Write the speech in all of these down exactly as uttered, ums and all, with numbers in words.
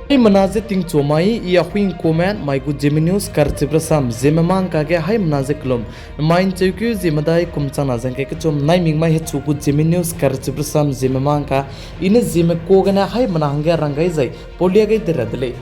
Haimena ze tingchu mai, i Ahuing Comment, mai gu Zeme News karchibe rasam, Zeme mangka ge haimena ze kelum. Mai ncheukeu Zeme dai kum changna zengke kechum, naimik mai hechu gu Zeme News karchibe rasam, Zeme mangka, i ne Zeme ka gene haimena hangge rang gai zai, paulia gai de ra de lei.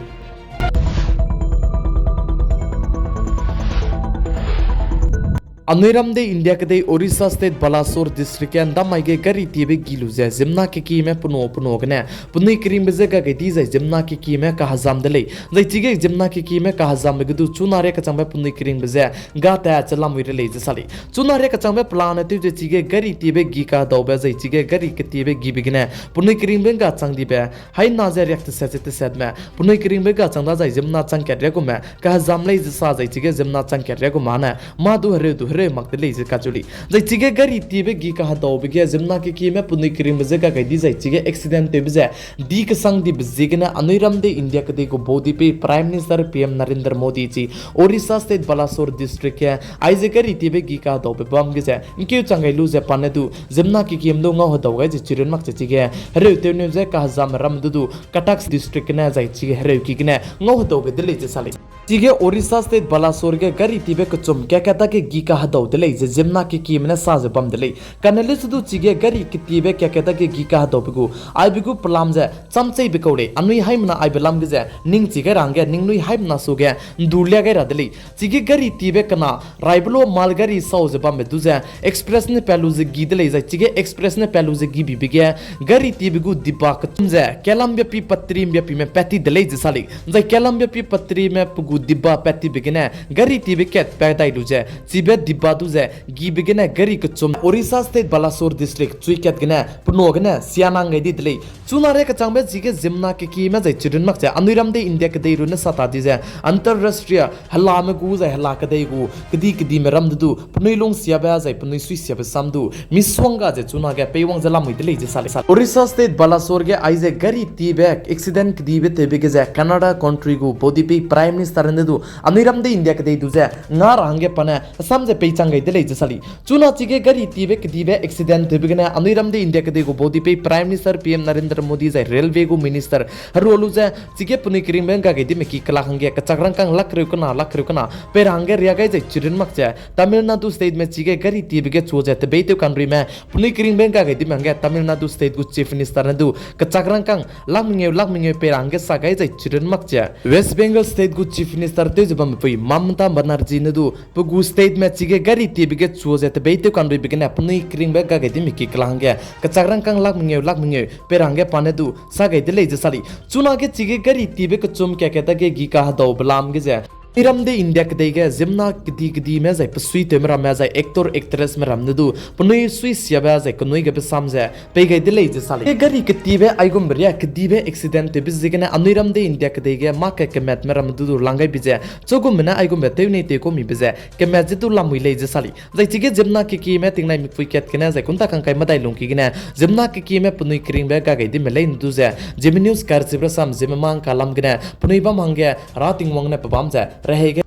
Anui ram dei India kedei Orissa State Balasore District ge ndamai ge gari tiebe gi lu ze ziemmena kekieme penua penua gene penui keringbe je ga gai di zai ziemmena kekieme kahezam de lei. Zai chige ziemmena kekieme kahezambe ge du chuna ria kachangbe penui keringbe je ga tat che lamui re lei ze sa lei. Chuna ria kachangbe pelane tew ze chige gari tiebe gi kahedaube zai chige gari ketiebe gibe gene penui keringbe ga chang dibe haina ze riak teset ze tesetme penui keringbe ga chang da zai ziemmena chang kat ria gume kahezam lei ze sa zai chige ziemmena chang kat ria gu ma ne mâ du hereu du hereu mak de lei ze kacheu lei. Zai chige gari tiebe gi kahedaube ge ziemmena kekieme penui keringbe je ga gai di zai chige accident tewbe ze di kesang dibe ziegene anui ram dei India kedei gu baudipeu Prime Minister P M Narendra Modi chi Orissa State Balasore District ge aize gari tiebe gi kahedaube bam ge ze ngkeu chang gai lu ze pa ne du ziemmena kekieme du ngau hedau gai ze chirun mak ze chige hereu tewneu ze kahezam ram du du Cuttack District gene zai chige hereu ki gene ngau hedau gai de lei ze sa lei. Chige Orissa State Balasore ge gari tiebe kechum kaka dage gi kahedau de lei ze ziemmena kekieme ne sa ze bam de lei. Kane lesu du chige gari ketiebe kaka dage gi kahedaube gu aibe gu pelam ze chamcheibe kau lei. Anui haimena aibe lam ge ze ning chi gai ra hangge ningnui haimena suge ndu lia gai ra de lei. Chige gari tiebe kena Raibelo malgari sau ze bambe du ze Express ne pa lu ze gi de lei zai chige Express ne pa lu ze gi bibe ge gari tiebe gu dibba kechum ze kelam biapi patri mbiapime pat ti de lei ze sa lei. Zai kelam biapi patrime pe gu dibba pat tibe gene gari tiebe kat pa dai lu ze chibe dibba du ze gibe gene gari kechum Orissa State Balasore District chui kat gene penua gene sianang gai di de lei. Chuna ria kachangbe chige ziemmena kekieme zai chirun mak ze anui ram dei India kedei ru ne sa ta di ze Antarrashtriya helame gu zai hela kedei gu kedi kedime ram de du penui lungsiabe zai penui suisiabe sam du misuang ga ze chuna ge peiwang ze lamui de lei ze sa lei. Orissa State Balasore ge aize gari tiebe accident kedibe tewbe ge ze Canada country gu baudipeu Prime Minister ne du anui ram dei India kedei du ze nga ra hangge pa ne hesam ze peichang gai de lei ze sa lei. Chuna chige gari tiebe kedibe accident tewbe gene anui ram dei India kedei gu baudipeu Prime Minister P M Narendra Modi zai railway gu minister herua lu ze chige penui keringbe ngga gai dime ki kelak hangge kechak rangkâng lak kereu kena lak kereu kena pei ra hangge ria gai zai chirun mak ze Tamil Nadu State me chige gari tiebe ge chu ze tebeitew kanruime penui keringbe ngga gai dime hangge Tamil Nadu State gu Chief Minister ne du kechak rangkâng lak mengeu lak mengeu pei ra hangge sa gai zai chirun mak ze West Bengal State gu Chief Minister tew ze bambe pui Mamata Banerjee ne du pe gu state me chige gari tiebe ge chu ze tebeitew kanruibe gene penui keringbe ngga gai dime ki kelak hangge kechak rangkâng lak mengeu lak mengeu pei ra hangge pa ne du sa gai de lei ze sa lei. Chuna ge chige gari tiebe kechum kaka dage gi kahedaube lam ge ze anui ram dei India kedei ge ziemmena kedi kedime zai pesuitewme ramme zai actor actressme ram ne du penui suisiabe zai kenui gebe sam ze pei gai de lei ze sa lei. Gari ketibe aigumbe ria kedibe accident tewbe ziegene anui ram dei India kedei ge mâ ke kematme ramme du du lang gai bi ze chugumme ne aigumbe tew nei tew kau mibe ze kemat ze du lamui lei ze sa lei. Zai chige ziemmena kekieme tingnai mikpui kat gene zai kunta kangkai medai lungki gene ziemmena kekieme penui keringbe ngga gai dime leine du ze Zeme News karchibe rasam Zeme mangka lam gene penui bam hangge Hera Tingwang ne pebam ze rehei ge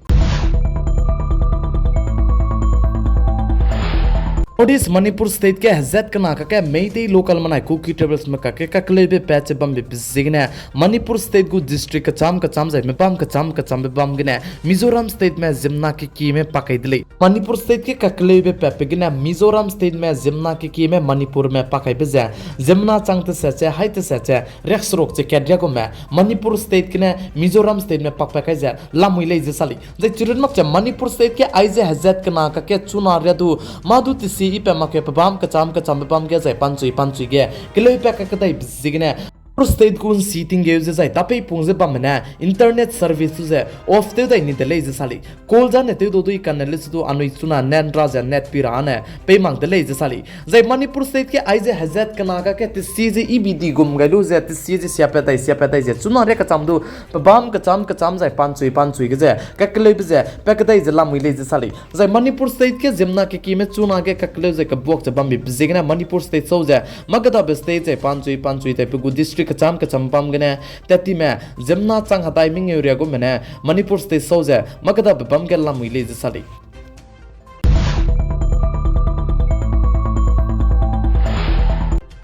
North East Manipur State ge hezat kena kakge Meitei local menai Kuki tribals me kakge kakeleube pat ze bambe ziegene Manipur State gu district kecham kecham zai mebam kecham kechambe bam gene Mizoram State me ziemmena kekieme pak kai de lei. Manipur State ge kakeleube patbe gene Mizoram State me ziemmena kekieme Manipur me pak kaibe ze ziemmena chang teset ze hai teset ze riakseruk ze kat ria gume Manipur State gene Mizoram State me pakpat kai ze lamui lei ze sa lei. Zai chirun mak ze Manipur State ge aize hezat kena kakge chuna ria du mâ du tesie i pat mak ge pebam kecham kechambe bam ge zai panchui panchui ge keleu pat kakedaibe ziegene Manipur State gu nsi tinggeu ze zai tapeipung ze bamme ne internet service du ze off tew dai ni de lei ze sa lei. Call zane tew dau dui kane lesu du anui chuna net ra ze net pi ra ne pei mak de lei ze sa lei. Zai Manipur State ge aize hezat kena kakge tesie ze E B D gum gai lu ze tesie ze siapat dai siapat dai ze chuna ria kecham du pebam kecham kecham zai panchui panchui ge ze kakeleube ze pat kedai ze lamui lei ze sa lei. Zai Manipur State ge ziemmena kekieme chuna ge kakeleu ze kebuak ze bambe ziegene Manipur State sau ze mâ kedabe state zai panchui panchui tai pe gu district kecham kecham bam gene tattime ziemmena chang hedai mengeu ria gume ne Manipur State sau ze mâ kedabe bam ge lamui lei ze sa lei.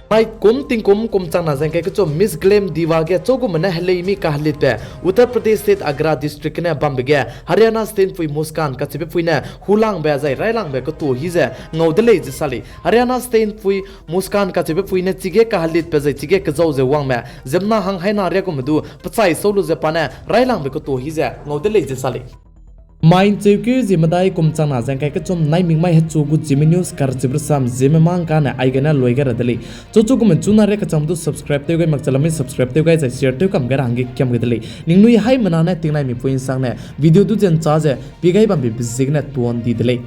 Mai kum tingkum kum changna zengkai kechum Miss Glam Diva ge chaugume ne helei mi kahelitbe Uttar Pradesh State Agra District gene bambe ge Haryana State pui Muskan kacheube pui ne hulangbe zai railangbe ketu hi ze ngau de lei ze sa lei. Haryana State pui Muskan kacheube pui ne chige kahelitbe zai chige kezau ze wangme ziemmena hang haina riagume du pechai sau lu ze pa ne railangbe ketu hi ze ngau de lei ze sa lei. Mai ncheukeu ziemedai kum changna zengkai kechum naimik mai hechu gu Zeme News karchibe rasam ziemme mang kane aigene lui gai ra de lei. Chuchu gume chuna ria kecham du subscribe tew gai mak chalam subscribe tew gai zai share tew kam gai ra hangge kiam gai de lei. Ningnui haimena ne tingnaimi pui nsangne video du zencha ze pie gai bambe be ziegene tuan di de lei.